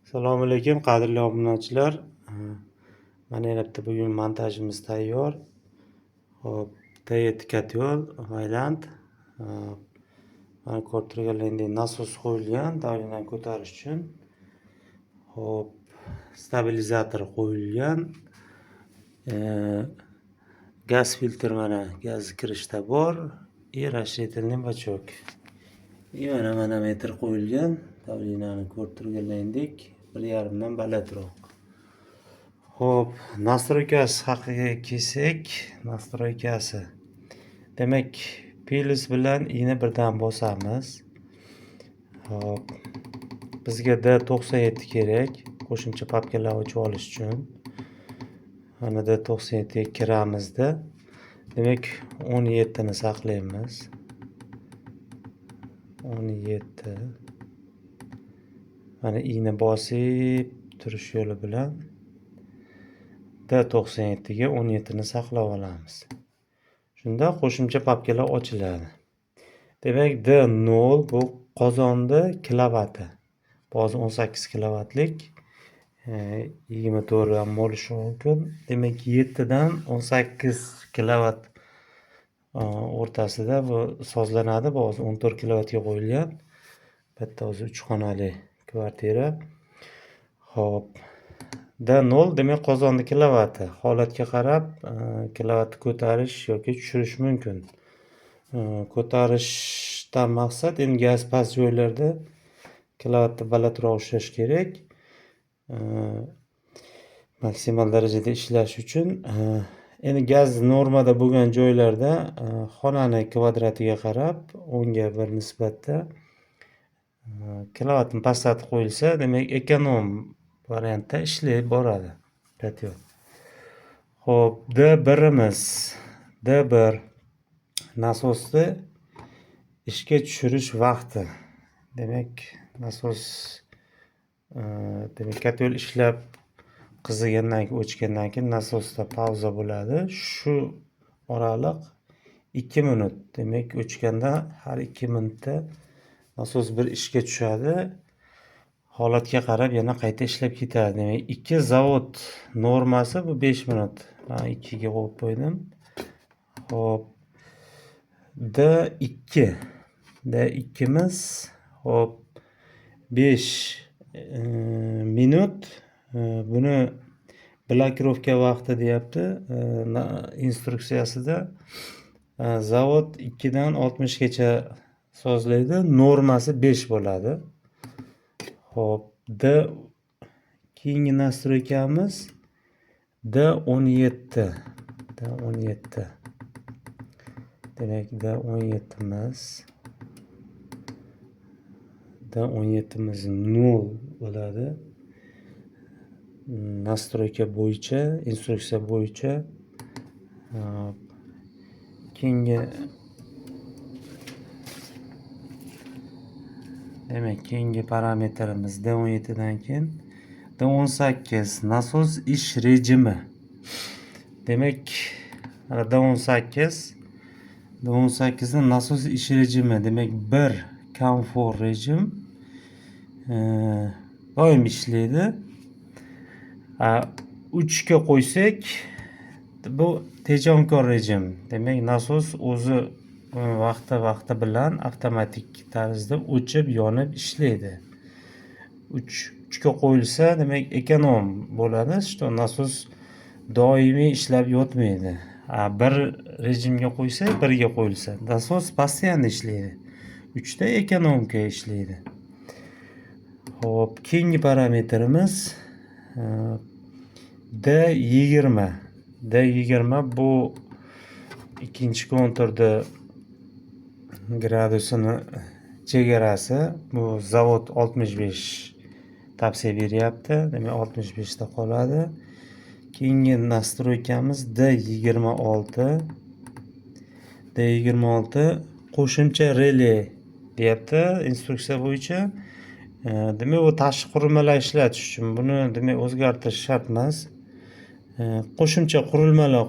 Assalomu alaykum, qadrli obunachilar. Mana yana bitta bugun montajimiz tayyor. Xo'p, T7 котёл Vaillant. Mana ko'rib turganlaringdek, nasos qo'yilgan давление ko'tarish uchun. Xo'p, stabilizator qo'yilgan. Gaz filtr, mana gaz kirishda bor и расширительный бачок. И mana manometr qo'yilgan. Давление ni ko'rib turganlaringdek, 1,5 dan balandroq. Xo'p, настройка si haqiga kelsak, настройка si. Demak, plyus bilan i ni birdan bosamiz. Xo'p, bizga D97 kerak, qo'shimcha papkalar ochib olish uchun. Mana D97 ga kiramizda. Demak, 17 ni saqlaymiz. 17. Mana i ni bosib turish yo'li bilan D97 ga 17 ni saqlab olamiz. Shunda qo'shimcha papkalar ochiladi. Demak, D0 bu qozonni kilovati. Hozir 18 kilovatlik, 24 ham bo'lishi mumkin. Demak, 7 dan 18 kilovat o'rtasida bu sozlanadi. Bu hozir 14 kilovatga qo'yilgan. Bitta o'zi 3 xonali kvartira. Xo'p, D0 demak qozonni kilovati. Holatga qarab kilovatni ko'tarish yoki tushirish mumkin. Ko'tarishdan maqsad endi gaz past joylarda kilovatni balandroq ushlash kerak. Maksimal darajada ishlash uchun. Endi gaz normada bo'lgan joylarda xonani kvadratiga qarab 10ga 1 nisbatda kilovatni pastlatib qo'yilsa, demak, эконом variantda ishlab boradi котёл. Xo'p, D1imiz, D1 nasosni ishga tushirish vaqti. Demak, nasos, demak, котёл ishlab qizigandan keyin, o'chgandan keyin nasosda pauza bo'ladi. Shu oraliq 2 minut. Demak, o'chganda har 2 minutda nasos bir ishga tushadi. Holatga qarab yana qayta ishlab ketadi. Demak, 2 zavod normasi bu 5 minut. Men 2 ga qo'yib qo'ydim. Xo'p. D2. D2miz, xo'p, 5 minut. Buni блокировка vaqti deyapti instruksiyasida. Zavod 2 dan 60 gacha sozlaydi. Normasi 5 bo'ladi. Xo'p, D keyingi настройка miz D17. D17. Demak, D17miz, D17miz 0 bo'ladi. Настройка bo'yicha, instruksiya bo'yicha. Hop. Keyingi, demak, keyingi parametrimiz D17 dan keyin D18, nasos ish rejimi. Demak, mana D18, D18 ni nasos ish rejimi. Demak, 1 komfort rejim, doim ishlaydi. 3 ga qo'ysak, bu tejamkor rejim. Demak, nasos o'zi vaqti vaqti bilan avtomatik tarzda o'chib, yonib ishlaydi. 3 ga qo'yilsa, demak, эконом bo'ladi, что nasos doimiy ishlab yotmaydi. Bir rejimga qo'ysak, 1 ga qo'yilsa, nasos постоянно ishlaydi. 3 da экономка ishlaydi. Xo'p, keyingi parametrimiz D20. D20 bu ikkinchi konturda gradusini chegarasi. Bu zavod 65 tavsiya beryapti. Demak, 65 ta qoladi. Keyingi настройка miz D26. D26 qo'shimcha rele deyapti instruksiya bo'yicha. Demak, bu tashqi qurilmalar ishlatish uchun buni, demak, o'zgartirish shart emas. Qo'shimcha qurilmalar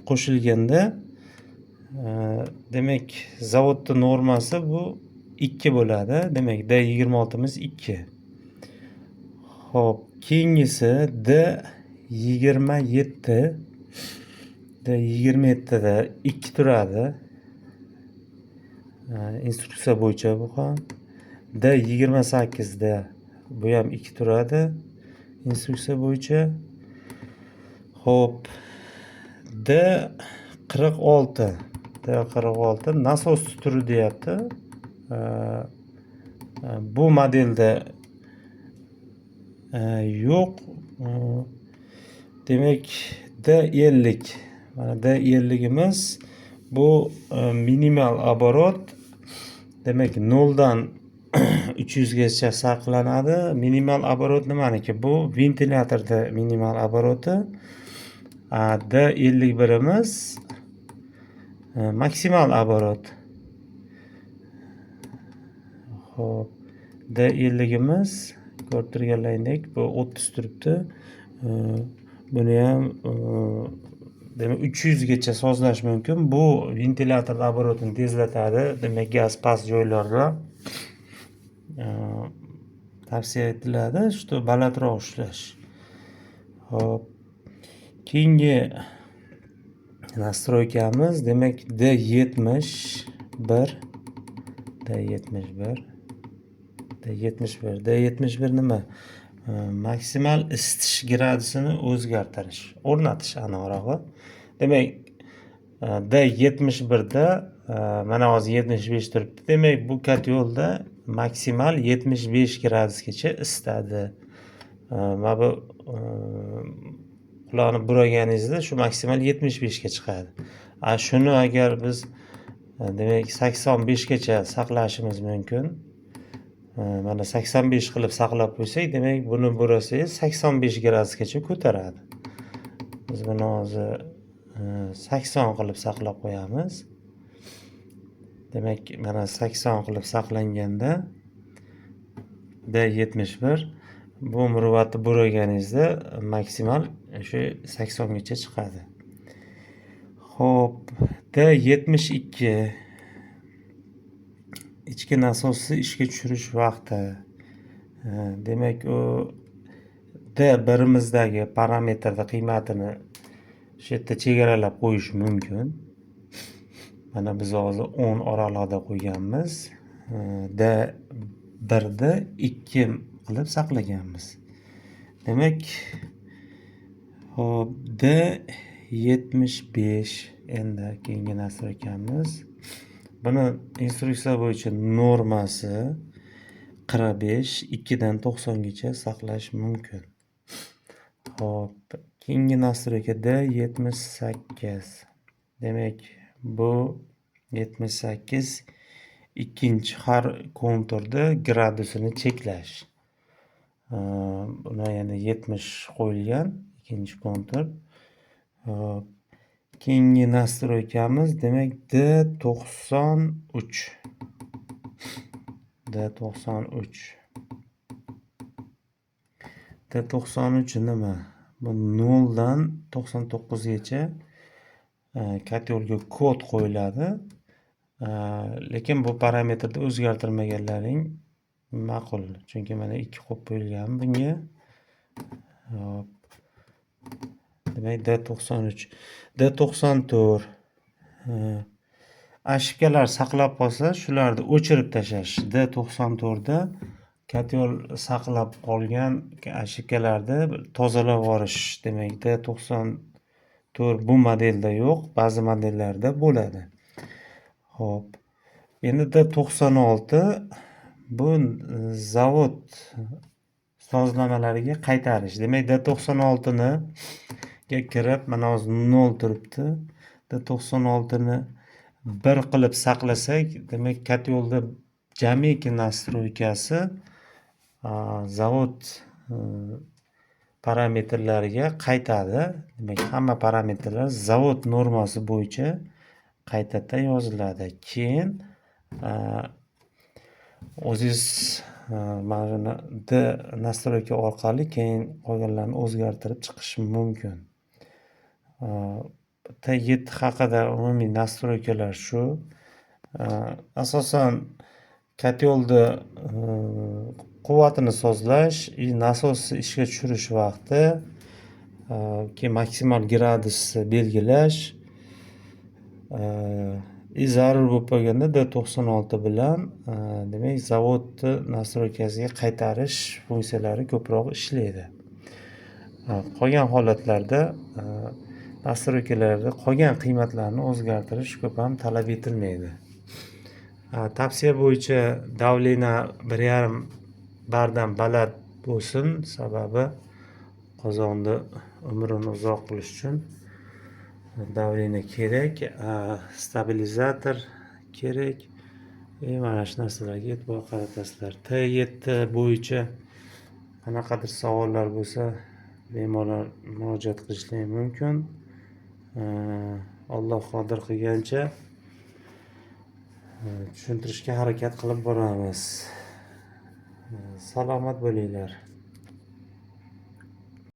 qo'shilganda, demak, zavodni normasi bu 2 bo'ladi. Demak, D26miz 2. Xo'p, keyingisi D27. D27 da 2 turadi. Instruksiya bo'yicha bu ham. D28 da bu ham 2 turadi instruksiya bo'yicha. Xo'p, D46. D46 nasos turi deyapti. Bu modelda yo'q. Demak, D50. Mana D50imiz bu minimal оборот. Demak, 0 dan 300 gacha saqlanadi. Minimal оборот nimaniki? Bu ventilyatorda minimal оборот i. D51imiz maksimal оборот. Xo'p, D50imiz ko'rib turganlaringdek bu 30 turibdi. Buni ham demak 300 gacha sozlash mumkin. Bu ventilyator оборот ini tezlatadi. Demak, gaz past joylarda tavsiya etiladi, что balandroq ushlash. Xo'p, keyingi настройка miz, demak, D71, D71, D71. D71 nima? Maksimal isitish gradusini o'zgartirish, o'rnatish aniqrog'i. Demak, D71 da mana hozir 75 turibdi. Demak, bu котёл da maksimal 75 gradusgacha isitadi. Mana bu quloqni buraganingizda shu maksimal 75 ga chiqadi. A shuni agar biz, demak, 85 gacha saqlashimiz mumkin. Mana 85 qilib saqlab qo'ysak, demak, buni burasangiz 85 gradusgacha ko'taradi. Biz buni hozir 80 qilib saqlab qo'yamiz. Demak, mana 80 qilib saqlanganda D71 bu murvatni buraganingizda maksimal shu 80 gacha chiqadi. Xo'p, D72 ichki nasosni ishga tushirish vaqti. Demak, u D1imizdagi parametrni qiymatini shu yerda chegaralab qo'yish mumkin. Mana biz hozir 10 oralig'ida qo'yganmiz. D1da 2 qilib saqlaganmiz. Demak, xo'p, D75 endi keyingi настройка miz. Buni instruksiya bo'yicha normasi 45, 2 dan 90 gacha saqlash mumkin. Xo'p, keyingi настройка D78. Demak, bu 78 ikkinchi har konturda gradusini cheklash. Buni yana 70 qo'yilgan ikkinchi kontur. Xo'p, keyingi настройка miz, demak, D93. D93. D93 nima? Bu 0 dan 99 gacha котёл ga kod qo'yiladi. Lekin bu parametrni o'zgartirmaganlaring ma'qul. Chunki mana 2 qo'yib qo'yilgan bunga. Xo'p. Demak, D93. D94 ошибка lar saqlab qolsa, shularni o'chirib tashlash. D94 da котёл saqlab qolgan ошибка larni tozalab yuborish. Demak, D94 bu modelda yo'q, ba'zi modellarda bo'ladi. Xo'p. Endi D96 bu zavod sozlamalariga qaytarish. Demak, D96 ni kirib, mana hozir 0 turibdi. D96 ni 1 qilib saqlasak, demak, котёл da jamiki настройка si zavod parametrlariga qaytadi. Demak, hamma parametrlar zavod normasi bo'yicha qaytadan yoziladi. Keyin o'zingiz mana shuni D настройка orqali keyin qolganlarni o'zgartirib chiqish mumkin. T7 haqida umumiy настройка lar shu. Asosan котёл ni Quvvatini sozlash и nasosni ishga tushirish vaqti, keyin maksimal gradusni belgilash и zarur bo'lib qolganda D96 bilan, demak, zavodni настройка siga qaytarish funksiyalari ko'proq ishlaydi. Qolgan holatlarda настройка larda qolgan qiymatlarni o'zgartirish ko'p ham talab etilmaydi. Tavsiya bo'yicha давление 1,5 bardan baland bo'lsin, sababi qozonni umrini uzoq qilish uchun давление kerak, stabilizator kerak и mana shu narsalarga e'tibor qaratasizlar. T7 bo'yicha qanaqadir savollar bo'lsa, bemalol murojaat qilishlari mumkin. Alloh qodir qilgancha tushuntirishga harakat qilib boramiz. Salomat bo'linglar.